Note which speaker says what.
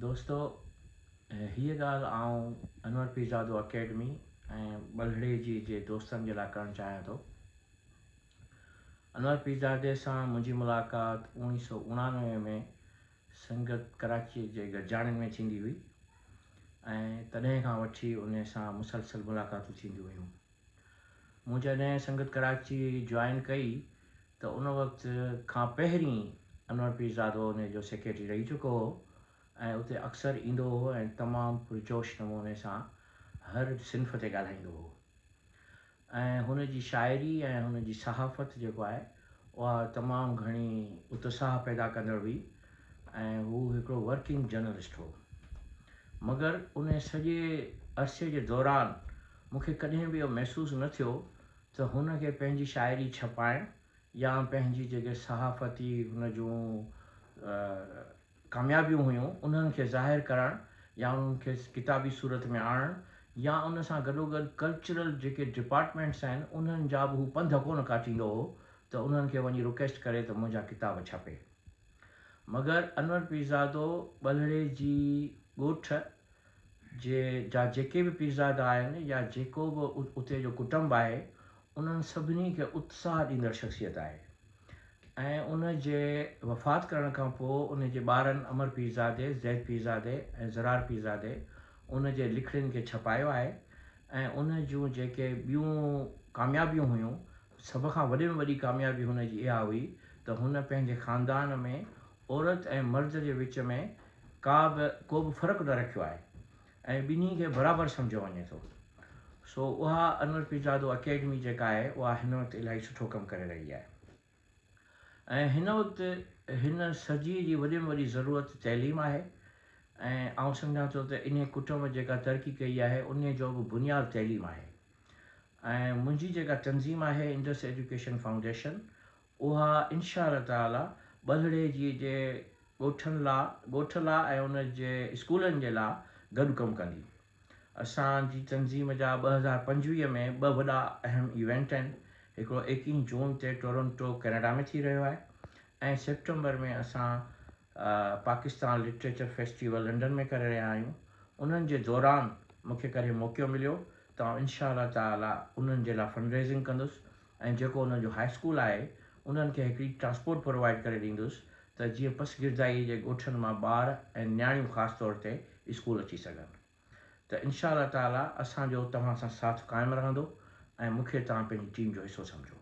Speaker 1: دوستو هيء ڳالهه آئون انور پيرزادو اڪيڊمي ۽ ٻلهڙيجي جي دوستن جي لاء ڪرڻ چاهيان ٿو. انور پيرزادي سان منهنجي ملاقات اوڻيهه سو 89 ۾ سنگت ڪراچيء جي گڏجاڻين ۾ ٿيندي هئي ۽ تڏهن کان وٺي انهي سان مسلسل ملاقاتون ٿينديون هيون. مون جڏهن سنگت ڪراچي جوائن ڪئي ته ان وقت کان پهرين انور پيرزادو ان جو سيڪريٽري رهي چڪو هو ۽ اتي اڪثر ايندو هو ۽ تمام پرجوش نموني سان هر صنف تي ڳالهائيندو هو ۽ هن جي شاعري ۽ هن جي صحافت جيڪو آهي اها تمام گهڻي اتساهه پيدا ڪندڙ هئي ۽ هو هڪڙو ورڪنگ جرنلسٽ هو مگر ان سڄي عرصي جي دوران مون کي ڪڏهن به اهو محسوس نه ٿيو ته هن کي پنهنجي شاعري ڇپائڻ يا پنهنجي جيڪي صحافتي هن جون ڪاميابيون هيون انهن کي ظاهر ڪرڻ يا انهن کي ڪتابي صورت ۾ آڻڻ يا ان سان گڏوگڏ ڪلچرل جيڪي ڊپارٽمينٽس آهن انهن جا به هو پنڌ ڪونه ڪاٽيندو هو ته انهن کي وڃي رڪويسٽ ڪري ته منهنجا ڪتاب ڇپي. مگر انور پيرزادو ٻلهڙيجي ڳوٺ جي جا جيڪي به پيرزادا آهن يا جيڪو به اتي جو ڪٽنب آهي انهن سڀني کي اتساهه ڏيندڙ شخصيت آهي ۽ ان جي وفات ڪرڻ کان پوء ان جي ٻارن امر پيرزادي، زيد پيرزادي ۽ زرار پيرزادي ان جي لکڻين کي ڇپايو آهي ۽ ان جون جيڪي ٻيون ڪاميابيون هيون سڀ کان وڏي ۾ وڏي ڪاميابي هن جي اها هئي ته هن پنهنجي خاندان ۾ عورت ۽ مرد جي وچ ۾ ڪا به ڪو به فرق نه رکيو آهي ۽ ٻنهي کي برابر سمجهيو وڃي ٿو. سو اها انور پيرزادو اڪيڊمي جيڪا آهي اها هن وقت الاهي سٺو ڪم ڪري رهي آهي ۽ هن وقت هن صديء جي وڏي ۾ وڏي ضرورت تعليم آهي ۽ آئون سمجهان ٿو ته انهي ڪٽنب جيڪا ترقي ڪئي آهي انهي جو به بنياد تعليم آهي. ۽ منهنجي جيڪا تنظيم آهي انڊس ايجوڪيشن فائونڊيشن اها انشاء الله تعالي ٻلهڙيجي جي ڳوٺن لا ڳوٺ لا ۽ ان جي اسڪولن جي لا گڏ ڪم ڪندي. اسان جي تنظيم جا 2025 ۾ ٻه وڏا اهم ايونٽ آهن هڪڙو ايڪيهين جون تي ٽورنٽو ڪينيڊا ۾ ٿي رهيو آهي ۽ سيپٽمبر ۾ اسان پاڪستان لٽريچر فيسٽيول لنڊن ۾ ڪري رهيا آهيون انهن جي دوران مون کي ڪڏهن موقعو مليو ته آئون انشاء الله تعالي انهن جي لاء فنڊ ريزنگ ڪندس ۽ جيڪو انهن جو هاء اسڪول آهي انهن کي هڪڙي ٽرانسپورٽ پرووائيڊ ڪري ڏيندس ته جيئن پسگردائي جي ڳوٺن مان ٻار ۽ نياڻيون خاص طور تي اسڪول اچي سگهن ته انشاء الله تعالي اسان جو توهان سان ساٿ قائم رهندو ۽ مون کي توهان پنهنجي ٽيم جو حصو سمجهو.